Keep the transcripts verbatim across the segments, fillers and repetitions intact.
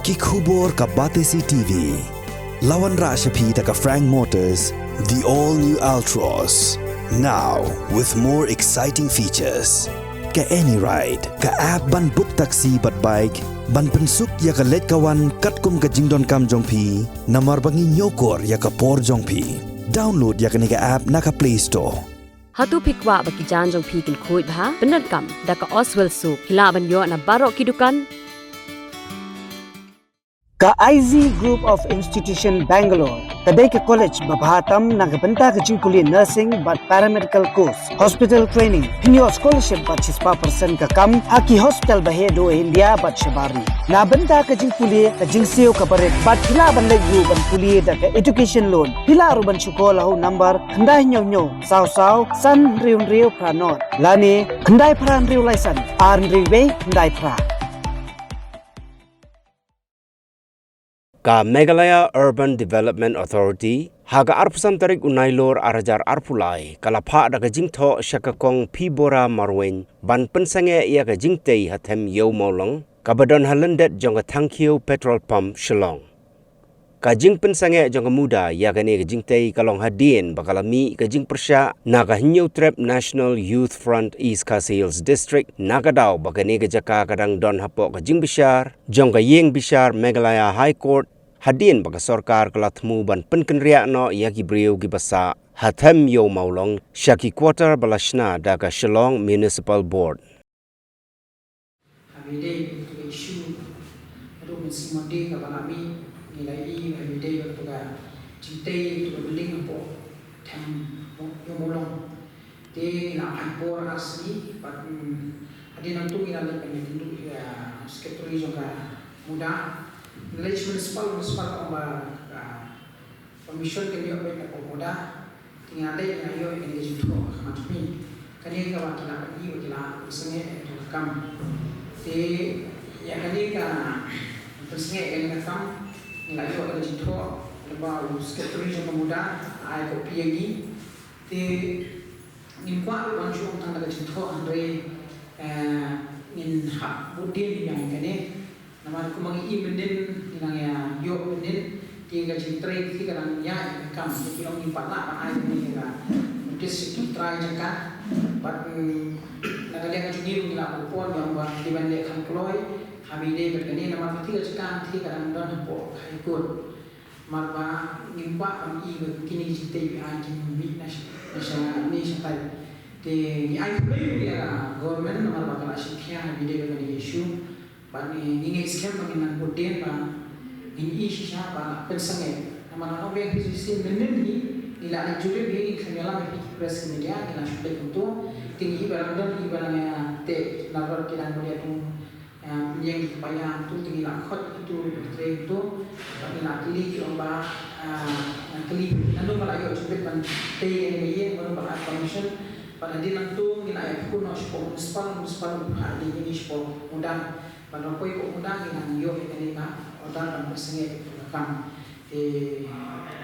Ki khubor ka Batesi T V. La wanrah sha phi da ka Frank Motors, the all new Altroz. Now with more exciting features. Ka AnyRide, ka app ban book taxi bad bike, ban pynsuk ïa ka leit ka wan katkum ka jingdonkam jong phi, namar ba ngi ñiewkor ïa ka por jong phi. Download ïa kane ka app na ka Play Store. Hato phi kwah ba ki jaiñ jong phi kin khuid bha? Pyndonkam da ka Oswell Soap. Phi lah ban ïoh na baroh ki dukan. Ka I Z Group of Institution Bangalore ka dei ka college ba bha tam na ka bynta ka jingpule nursing bad paramedical course, hospital training, pynïoh scholarship bad shispah percent ka kam ha ki hospital ba heh duh India bad shabar ri. Na bynta ka jingpule, ka jingsiew ka barit bad phi lah ban leit ruh ban pule da ka education loan. Phi lah ruh ban shu call ha u number khyndai hynñiew hynñiew saw saw san hynriew hynriew phra nod lane khyndai phra hynriew lai san ar hynriew wei khyndai phra. Ka Meghalaya Urban Development Authority, ha ka arphew san tarik u Nailur ar hajar arphew lai, ka la phah da ka jingthoh sha ka Kong Phibora Marwein ban pynsangeh ïa ka jingtei ha Them Ïew Mawlong, kaba don ha lyndet jong ka Thangkhiew Petrol Pump, Shillong. Ka jingpynsangeh jong ka MUDA ïa kane ka jingtei ka long hadien ba ka la mih ka jingpyrshah na ka Hynñiewtrep National Youth Front East Khasi Hills District, na ka daw ba kane ka jaka ka dang don hapoh ka jingbishar jong ka ïing bishar Meghalaya High Court, hadien ba ka sorkar ka la thmu ban pynkynriah noh ïa ki briew kiba sah ha Them Ïew Mawlong sha ki quarter ba la shna da ka Shillong Municipal Board. Haba ïadei bad kata ka issue haduh mynsiem Monday kaba la mih, ngi la ïohi haba ïadei bad kata ka jingtei kata ka building hapoh Them Ïew Mawlong. Te ngi la ai por ar sngi bad, mm, hadien nangta ngi la leit ban ïakynduh ïa u secretary jong ka MUDA. Ngi la leit sha u principal, u principal u ong ba ka permission kan ïoh beit na ka MUDA. Te ngi la leit ngi la ïoh ïa kane ka jingthoh ha khmat jong ngi. Kane kaba ki la pyni ba ki la pynsangeh ïa kane ka kam. Te ïa kane ka pynsangeh ïa kane ka kam ngi la ïoh ïa ka jingthoh lyngba u secretary jong ka MUDA, ai copy ïa ngi. Te ngim kwah ban shu ong tang da ka jingthoh hynrei, eh, ngin hap bud dien biang ïa kane. Namar kumba ngi ïohi mynnin, ngi nang ïa ïoh mynnin, te ka jingtrei ka dang ïaid ka kam, te ki ong ngim pat lah ban ai mynnin ïa ka notice sha ki trai jaka. Bad, mm, na ka liang ka jong ngi ruh ngi la pynpaw ïa ong ba ki ban leh kham kloi, haba ïadei bad kane namar ka jaka ka dang don hapoh High Court. Namar ba ngim kwah ban ïohi ba kine ki jingtei ba ai kin mih na sha, na sha ne shatai. Te ngi ai khublei ruh ïa ka government namar ba ka la shim khia haba ïadei bad kane ka issue. Bad ngi, ngi ngeit skhem ba ngin nang bud dien ba ngin ïohi shisha ba la pynsangeh. Namar ngan ong biang phi shisien mynnin hi ngi la leit jurip hi, ngi khlem ïalam ïa phi ki press media, ngi la shu leit kumto. Te ngi i ba dang don, i ba dang ïa teh, namar ki dang bud ïa tu, eh, pynïeng ki paia tu, te ngi la khot ki tu, ki trei tu. Bad ngi la kylli ki ong ba, eh, ngi kylli nangno ba la ïoh jingmut ban tei ïa kane ka ïing, nangno ba la ai permission. Bad hadien nangta ngi la ïa pynkhun noh shapoh municipal, municipal ngi phah ïa ngi shapoh MUDA. Bad na poi hapoh MUDA ngi nang ïoh ïa kane ka order ban pynsangeh ïa ka kam. Te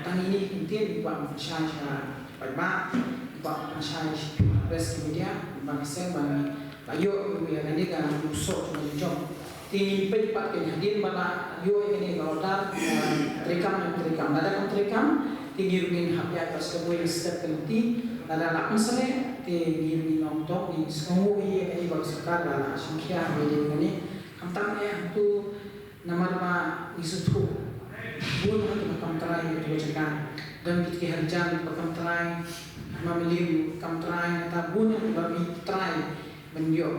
tang ine i kyntien ngi kwah ban pynshai sha paidbah, ngi kwah ban pynshai sha press media, ban seng ban ngi la ïoh ïa kane ka rukhsah jong ka jong. Te ngin peit pat kein hadien ba la ïoh ïa kane ka order, eh, treikam ne treikam. Lada kam treikam, te ngi ruh ngin hap ïaid pat sha kawei ka step ka lynti. Lada la pynsangeh, te ngi ruh ngin ong to, ngin sngewnguh ïa kane ba ka sorkar la, la shim khia ïa kane. Khamtam eh hangto namar ba ngi sngewthuh bun ha kiba kam trai ha katu ka jaka. Don kit ki hajan kiba kam trai, ha Imamlien kam trai, nangta bun ha kiba ki trai ban ïoh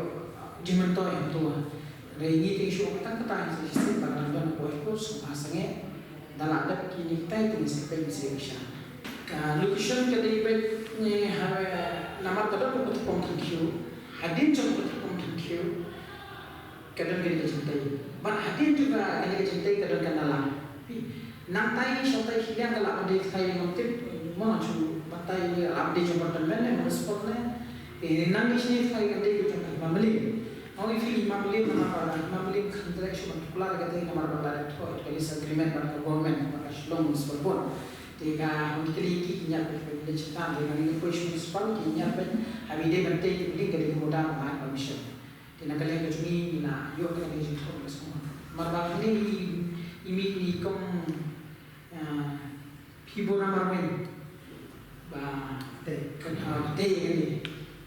jingmyntoi hangto. Hynrei ngi te ngi shu ong tang kata ngi sa shisien ba ka dang don hapoh High Court, sngewbha sangeh. Da lah dep kine kitai te ngin sa peit ngin sa ïoh shisha. Ka location ka dei beit ne ha, namar ka don ka Petrol Pump Thangkhiew. Hadien jong ka Petrol Pump Thangkhiew ka don kane ka jingtei. Bad hadien jong ka, kane ka jingtei ka don ka nala. Phi, nangtai shatai khliang ka lah ban dei trai ngam tip, mo shu batai lah ban dei jong ka tymmen ne, municipal ne. Te nang dei shane trai ka dei ka jong ka Imamlien. Ong ïa phi Imamlien namar ba Imamlien khlem treh shuh ban tuklar ïa kata namar ba la dep thoh ïa ka lease agreement bad ka government bad ka Shillong Municipal Board. Te ka hong kylli ki ki ñiad beit beit leit sha ka, te ka ngi poi sha municipal ki ñiad beit, haba ïadei ban tei ki building ka dei ka MUDA ban ai permission. Te na ka liang ka jong ngi ngi la ïoh ïa ka jingthoh ka sngewbha. Namar ba kine ki I mih ni kong, ah, Pibora Marwin. Ba te kan ha te ni.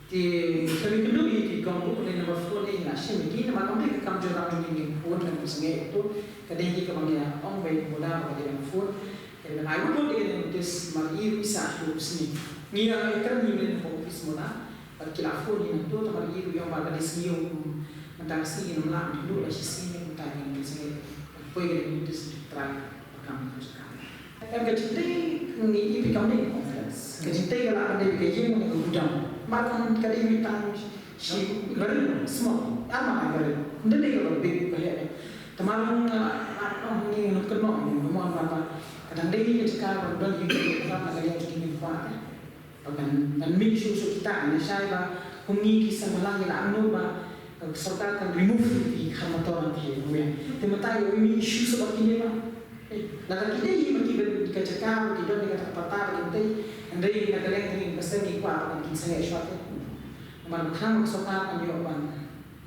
Te kami kynduh i ti kong u ni number four ni na sim ki na ma kong te kam jora ni ni phone na sim ngi tu. Ka dei ki ka bang ya ong bai boda ba dei phone. Ka dei na ai bu dei ni tis mar i wi sa tu sini. Ngi ya kan ni ni office mo na. Bad ki la phone ïa nangto, te mar ïa u ïong ba ka dei sngi ïong, mynta ka sngi ngim lah, ym lah shisien mynta ka sngi. Poi ka dei mynta sngi trai ba kam ka jaka. Em ka jingtei ngi ïa phi kam dei confidence. Ka jingtei ka lah ka dei ka ïing ne ka gudam. Mar ka dei mynta shi barim small. Ama ka barim. Ynda dei ka barim ka ïa. Te mar ngi ngi ngi ngi ngi ngi ka dang dei ka jaka ba don ïa ka jingtei ka dei ka jingtei. Ban, ban mih shuh shuh kita, ngi shai ba kum ngi ki samla ngi la angnud ba, eh, sorkar kan remove ki kham motor ngi ki ruwe. Te mynta ïoh mih shuh shuh ba kine ba. Eh, lada ki dei ba ki ban ka jaka, ba ki don ka ta pata, ba ki dei, hynrei na ka liang ngi ka seng ngi kwah ba kin seng shuwa te. Ban kham sorkar kan ïoh ban.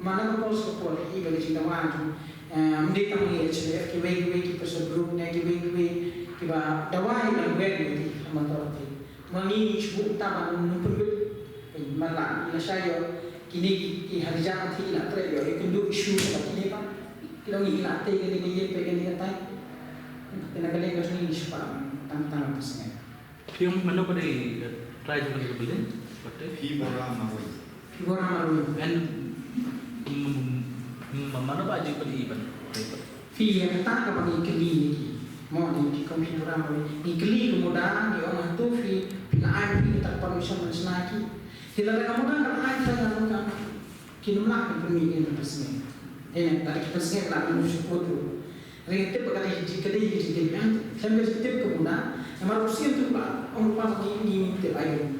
Mana ka por sha ka por, i ba ka jingdawa jong, eh, ym dei tang i H P F, kiwei kiwei ki pressure group ne, kiwei kiwei kiba dawa i ban wen ïa ki kham motor te. Ma ngi ngi shu buh ta ban num pynbit. Pyn man la, i la shai ïoh, kine ki, ki Harijan ki la treh ïoh, i kynduh issue ka kine ba. Ki long i la te kane ka ïing pe kane ka tai. Kane ka leng ka ngi shu ba tang tang ka sngi. Phi ong mano ba dei, eh, trai jong ka dei ka building? Ba dei? Pibora Marwei. Pibora Marwei. And, mm, mm, mano ba ji pynïaid ban? Phi ïa kata kaba ngi kylli ïa ki. Mo ngi ki kong Pibora Marwei. Ngi kylli ka muda ngi ong hato phi, phi la ai phi kata ka permission ban shna ki. Ki la da ka muda ka la ai phi la ka muda. Ki nym lah ban pynmih ïa ka sngi. Eh, da ki sngi la ka muda shu kut. Ring tip ba ka dei ka dei ka dei ka dei. Khlem ka tip ka muda. Namar u sien tu ba ong ba ngi ngi tip ai.